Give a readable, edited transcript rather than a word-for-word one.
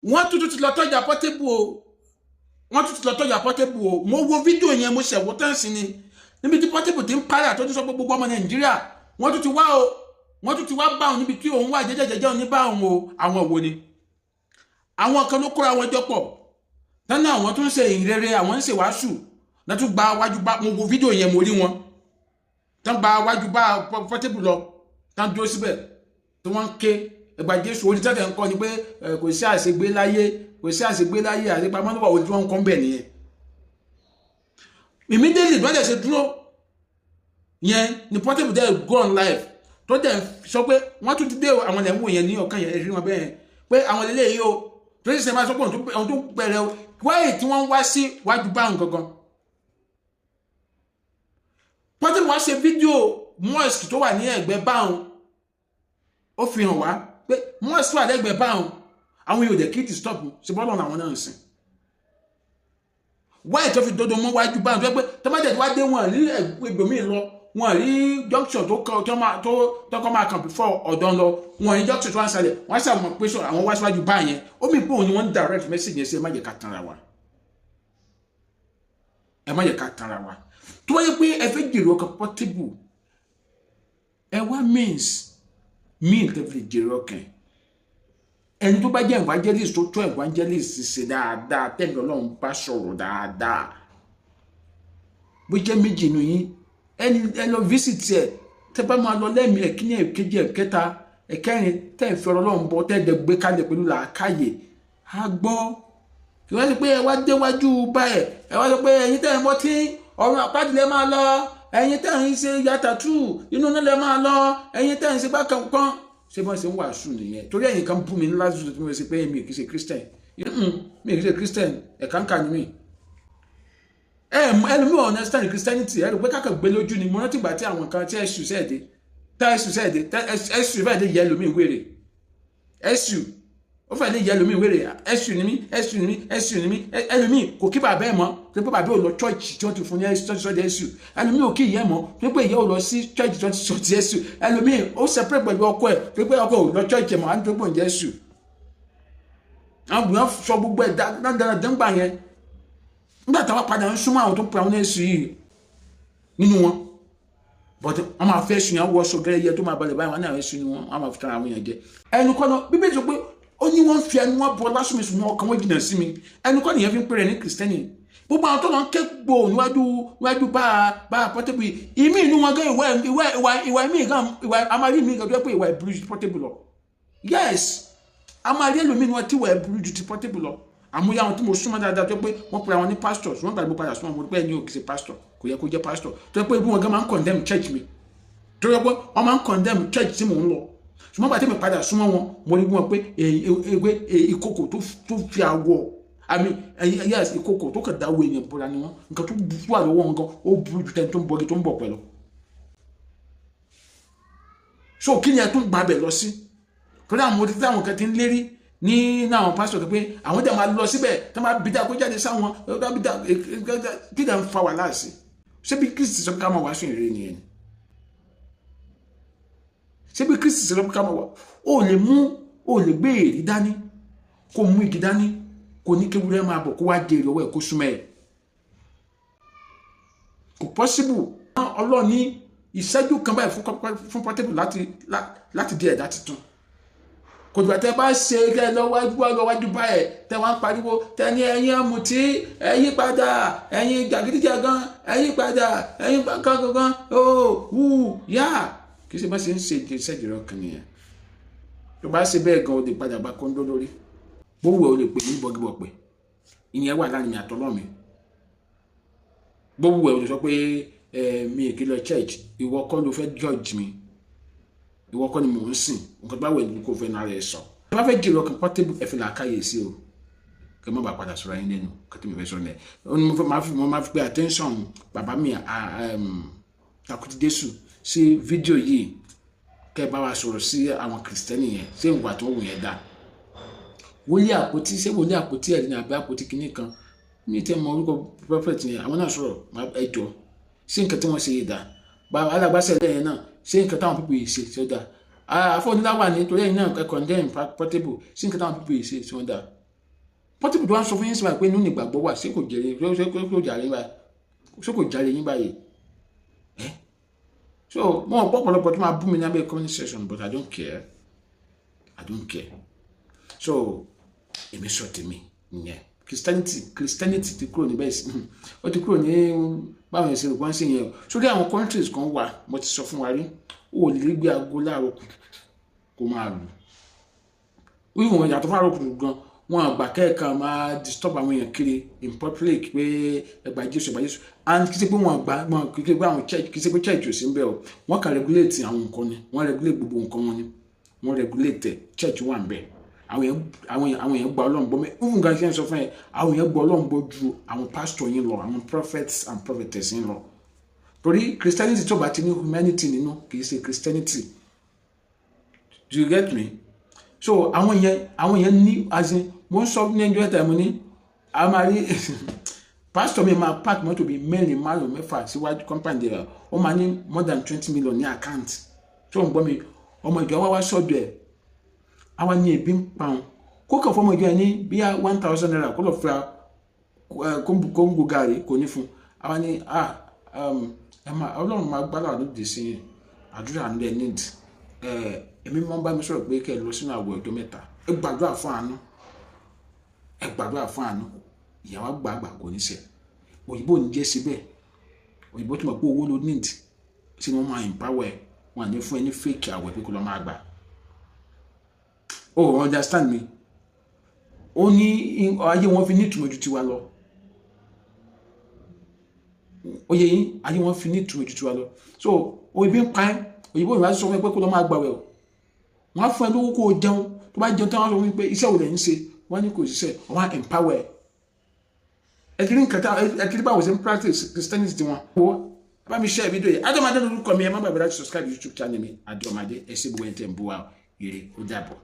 Wọ́n tún ti lọ tọ́jà Portable o. Wọ́n tún ti lọ tọ́jà Portable o. Mo wo fídíò yẹn, mo ṣẹ̀wọ́ tán sí ni, níbi tí Portable ti ń para, tó ti sọ pé gbogbo ọmọ Nàìjíríà, wọ́n tún ti wá o, wọ́n tún ti wá bá òun níbi tí òun wà jẹ́jẹ́jẹ́jẹ́, òun ní bá òun o. Àwọn wo ni? Àwọn kan ló kóra wọn jọ pọ̀ tánà, àwọn tó ń ṣe ìrere, àwọn ń ṣe wàásù náà, tún gba wájú bá. Mo wo fídíò yẹn, mo rí wọn tán gba wájú bá Portable lọ, tán dúró síbẹ̀ tí wọ́n ń ké ẹgbà Jésù. Orí tẹ́tẹ̀ ń kọ́ ni pé kò sí àṣegbé láyé, kò sí àṣegbé láyé, àṣepamọ́ níwà. Orí tí wọ́n ń kọ́ ń bẹ̀ nìyẹn. Immediately bí wọ́n dẹ̀ ṣe dúró yẹn ni Portable dẹ̀ go on live, tó dẹ̀ sọ pé wọ́n tún ti dé. Àwọn ilẹ̀ ń wò yẹn ní ọ̀kan yẹn, rí wọn bẹ́ẹ̀ pé àwọn eléyìí o, tó sì ṣe máa sọ pé òun tó bẹ̀rẹ̀ o, wáyé tí wọ́n ń wá sí wájú báwọn gangan. Portable wá ṣe fídíò mosque tó wà ní ẹ̀gbẹ́ báwọn, ó fi hàn wá pé mosque wà lẹ́gbẹ̀ẹ́ báwọn, àwọn yóò dẹ̀ kí disturb ṣe bọ́lọ̀ làwọn náà ń sìn. Wáyé tó fi dodo mọ́ wájú báwọn, tó yẹ pé tọ́mọ́tẹ̀ tí wá dé, wọn rí ibòmíì lọ, wọn rí junction tó kọ tó máa tó tọkọ máa kàn before ọ̀dọ́ lọ, wọn rí junction tó wá ń sálẹ̀, wọ́n ṣàmọ̀ pé sọ àwọn wá síwájú báyẹn. Ó mì pé òun ni wọ́n ń direct message yẹn sí. Ẹ má jẹ́ ká tanra wa, ẹ má jẹ́ ká tanra wa. Tó wáyé pé ẹ fẹ́ jèrè ọkàn Portable, ẹ wá means tẹ́ fi lè jèrè ọkàn. Ẹni tó bá jẹ́ evangelist, tó tó evangelist ṣe dáadáa, tẹ̀mí Ọlọ́run bá sọ̀rọ̀ dáadáa, bó jẹ́ méjì nù yín, ẹni ẹ lọ visit ẹ, tẹ́ bá máa lọ lẹ́mìí, ẹ̀kíní, ẹ̀kejì, ẹ̀kẹta, ẹ̀kẹrin, tẹ́ ẹ̀ fi ọ̀rọ̀ Ọlọ́run bọ́, tẹ́ ẹ̀ dẹ̀ gbé kalẹ̀ pẹ̀lú làákàyè, á gbọ́. Kí wọ́n sọ pé ẹ wá déwájú báyẹ̀, ẹ wá sọ pé ẹ̀yin tẹ́ ẹ̀ mọ́ tí ọ̀run àpáàdì lẹ́ máa lọ, ẹ̀yin tẹ́ ẹ̀ ń ṣe yàtàtù inú náà lẹ́ máa lọ, ẹ̀yin tẹ́ ẹ̀ ń ṣe bákan kan, ṣé bọ́n ṣe ń wàásù nìyẹn? Torí ẹ̀yin kan bú mi ní lásìkò tí mo ṣe pé mi ò kì í ṣe Christian, mi ò kì í ṣe Christian, ẹ̀ka ń kà ní mi. Ẹ ẹlòmíì understand Christianity, ẹ rò pé kákan gbé lójú ni. Mo rántí ìgbà tí àwọn kan tí ẹ̀sù sẹ́ẹ̀dẹ̀, tá ẹ̀sù sẹ́ẹ̀dẹ̀, ẹ̀sù fẹ́ẹ̀ lè yẹ ẹlòmíì wèrè, ẹ̀sù ó fẹ́ẹ̀ lè yẹ ẹlòmíì wèrè. Ẹ̀sù ni mí, ẹ̀sù ni mí, ẹ̀sù ni mí. Ẹlòmíì kò kí bàbá ẹ̀ mọ́ tó pé bàbá ò lọ church tí wọ́n ti fún ní ẹ̀sù tí wọ́n ti sọ di ẹ̀sù. Ẹlòmíì ò kí ìyá ẹ̀ mọ́ tó pé ìyá ò lọ sí church tí wọ́n ti sọ di ẹ̀sù. Ẹlòmíì ó separate pẹ̀lú ọkọ ẹ̀ tó pé ọkọ ò lọ church ẹ̀ mọ́, á ní tó pé òun jẹ́ ẹ̀sù. Àwọn gbìyànjú sọ gbogbo ẹ̀ dáadáa dẹ́ngbà yẹn. Nígbà táwọn padà ń súnmọ́ àwọn tó ń pe àwọn ẹ̀sù yìí nínú wọn, but wọ́n máa fẹ́ sùn yẹn, wọ́n sọ gẹ́gẹ́ yẹ tó máa balẹ̀ báyìí, wọ́n ní àwọn ẹ̀sùn ni wọ́n máa fi tara àwọn èèyàn jẹ. Ẹnu kọ́ náà, Bíbélì sọ pé ó ní wọ́n fi ẹnu wọn bọ lásùn mi, sùn wọn ọkàn wọn jìnnà sí mi. Ẹnu kọ́ nìyẹn fi ń pèrè ní Christian. Gbogbo àwọn tó lọ ń ké gbò níwájú bá Portable yìí, ìmí inú wọn gan, ìwà ìmí gan, ìwà amárí mi gan, tó yẹ pé ìwà ìburú ju Portable lọ. Yes, amárí ẹlòmíì ni wọn tí ìwà ìburú ju ti Portable lọ. Àmúyá àwọn tí mo súnmọ́ dáadáa tó pé wọ́n pe àwọn ní pastors, wọ́n gbàgbọ́ padà súnmọ́ mo pé ẹni ò kì í ṣe pastor, kò yẹ kó jẹ́ pastor, tó yẹ pé ibi wọn gan máa ń condemn church mi, tó yẹ pé wọ́n máa ń condemn church tí mò ń lọ. Ṣùgbọ́n bàtí mi padà súnmọ́ wọn, mo rí wọn pé ewé ìkókò tó fi àwọ̀ àmì, yes, ìkókò tó kàn dáwọ́ èèyàn bọ́ra ni wọ́n. Nǹkan tó wà lọ́wọ́ wọn gan, ó burú ju tẹni tó ń bọ́gi tó ń bọ̀ pẹ̀lú. So kí ni ẹ tún gbàbẹ̀ lọ sí? Torí àwọn mo ti tí àwọn kan ti ń lérí ní àwọn pásítọ̀ tó pé àwọn dẹ̀ máa lọ síbẹ̀ tó máa bí dáa kó jáde sáwọn kí dẹ̀ ń fa wàhálà sí. Ṣé bí Kristi sọ pé ká máa wàásù ìrere nìyẹn ni? Ṣé bí Kristi sọ pé ká máa wà? Ó lè mú, ó lè gbé èrí dání, kó mú igi dání, kó ní kéwúrẹ́ máa bọ̀, kó wá jèrè ọwọ́ ẹ̀, kó súnmọ́ ẹ̀. Kò possible. Ọlọ́run ní ìṣẹ́jú kan báyìí fún Portable láti di ẹ̀dá tuntun. Kò dùgbà tẹ bá ṣe kẹ lọ wájú lọ wájú báyìí, tẹ wá ń pariwo, tẹ ní ẹ̀yin ọ̀mùtí, ẹ yí padà, ẹ̀yin jàgídíjàgan, ẹ yí padà, ẹ̀yin kankankan ó wù yá. Kì í ṣe bá ṣe ń ṣe ìṣèjìrò kan nìyẹn. Tó bá ṣe bẹ́ẹ̀ gan, o lè padà bá kóńdó lórí bówù ẹ, o lè pè ní bọ́gìbọ̀pẹ̀. Ìyẹn wà láàrin mi àtọ́lọ́ mi. Bówù ẹ, o lè sọ pé ẹ mi kì í lọ church. Ìwọ kọ́ ló fẹ́ judge mi, ìwọ kọ́ ni mò ń sìn. Nǹkan tó bá wẹ̀ ní kò fẹ́ náà rẹ̀ sọ. Ẹ bá fẹ́ jèrè ọkàn Portable, ẹ fi làákàyè sí o, kẹ má bàa padà sọ̀rọ̀ yín lẹ́nu. Kí tí mi fẹ́ sọ ní ẹ̀ ó ní mo máa fi pé attention bàbá mi Takuti Jésù sí fídíò yìí, kẹ́ bá wa sọ̀rọ̀ sí àwọn Christian yẹn. Ṣé ìwà tó wù yẹn dáa? Wòlíì àpótí, ṣé wòlíì àpótí ẹ̀rí ní àbí àpótí kìíní kan ní tẹ́ mọ orúkọ prophet yẹn, àwọn náà sọ̀rọ̀. Ẹ jọ, ṣé nǹkan tí wọ́n ṣe yìí dáa? Bàbá alágbàṣẹ lẹ́yìn náà, ṣé nǹkan táwọn people yìí ṣe ṣe ó dáa? Àfọ̀níláwà ní torí ẹ̀yin náà ẹ condemn Portable. Ṣé nǹkan táwọn people yìí ṣe ṣe wọ́n dáa? Portable tó wá sọ fún yín sí báyìí pé inú ìgbàgbọ́ wà, ṣé kò jèrè? Ṣé kò jàre yín báyìí? Ṣé kò jàre yín báyìí? Ẹ so mo mọ̀ pé ọ̀pọ̀lọpọ̀ tó máa bú mi ní abẹ́ comment section, but I don't care, I don't care. So èmi sọ tèmi nìyẹn. Christianity ti kúrò níbẹ̀ sí, ó ti kúrò ní báwọn ẹ̀sìn rò wọ́n sì yẹn o. Sórí àwọn countries kan wà, mo ti sọ fún wa rí, ó lè gbé aago láàárọ̀ kùtù kó máa lù. Wíwọ̀n yàtọ̀ fún àárọ̀ kùtù gan, wọn àgbà kẹ́ẹ̀kan máa disturb àwọn èèyàn kiri in public pé ẹgbà Jésù, ẹgbà Jésù. And kì í ṣe pé wọn àgbà wọn, kì í ṣe pé àwọn church, kì í ṣe pé church ò sí ń bẹ̀ o. Wọ́n kàn regulate àwọn nǹkan ni, wọ́n regulate gbogbo nǹkan wọn ni, wọ́n regulate ẹ̀. Church wà ń bẹ̀, àwọn èèyàn gba Ọlọ́run gbọ́ mẹ́. Even gan ṣe ń sọ fún ẹ, àwọn èèyàn gba Ọlọ́run gbọ́ ju àwọn pastor yín lọ, àwọn prophets and prophetess yín lọ, torí Christianity tó bá ti ní humanity nínú, kì í ṣe Christianity. Do you get me? So àwọn yẹn ní, as in, mo ń sọ ní ẹjọ́ ẹ̀ta, mo ní a máa rí pastor mi máa park mọ́tò bíi mẹ́rin, márùn, mẹ́fà síwájú compound rẹ̀, ó máa ní more than 20 million ní account. Tó ń gbọ́ mi? Ọmọ ìjọ wá wá sọ́dọ̀ ẹ̀, àwa ní ebi ń pa wọn, kó kàn fọmọ ìjọ yẹn ní bíyà ₦1,000 kó lọ fura kóńgò gàrí, kò ní fún. Àwa ní, ah, ẹ máa Ọlọ́run máa gbádùn àdúgbò sí àdúrà ń lẹ need ẹ. Èmi máa ń bá mi sọ̀rọ̀ pé kẹ́ ẹ lọ sínú àwẹ̀ ọjọ́ 3, ẹ gbàdúrà fún àánú, ẹ gbàdúrà fún àánú. Ìyàwó àgbààgbà kò ní sẹ. Òyìnbó ní jẹ́ síbẹ̀. Òyìnbó tó mọ̀ pé owó ló need sí ni wọ́n máa empower ẹ, wọn à ní fún ẹ ní fake àwẹ̀ pé kó lọ máa gbà. Oh, understand me? Ó ní ayé wọn fi ní ìtumọ̀ ju tiwa lọ. Ó yẹ yín, ayé wọn fi ní ìtumọ̀ ju tiwa lọ. So òyìnbó ń pa ẹ́, òyìnbó ìwà sọ fún ẹ pé kó lọ máa gbàwẹ̀ o. Wọ́n á fún ẹ lówó kó o jẹun. Tó bá jẹun tí wọ́n sọ fún mi pé iṣẹ́ wo lẹ̀ ń ṣe, wọ́n ní kò ṣiṣẹ́, wọ́n á empower ẹ. Ẹ ti rí nǹkan tá ẹ ti rí báwo ṣe ń practice Christianity tiwọn. Wo, bá mi share fídíò yìí. Adéọmọdé lórúkọ mi. Ẹ má gbàgbé láti subscribe YouTube channel mi, Adéọmọdé. Ẹ ṣe gbogbo ẹ̀ tẹ̀ ń bú wa. Ire, ó dàbọ̀.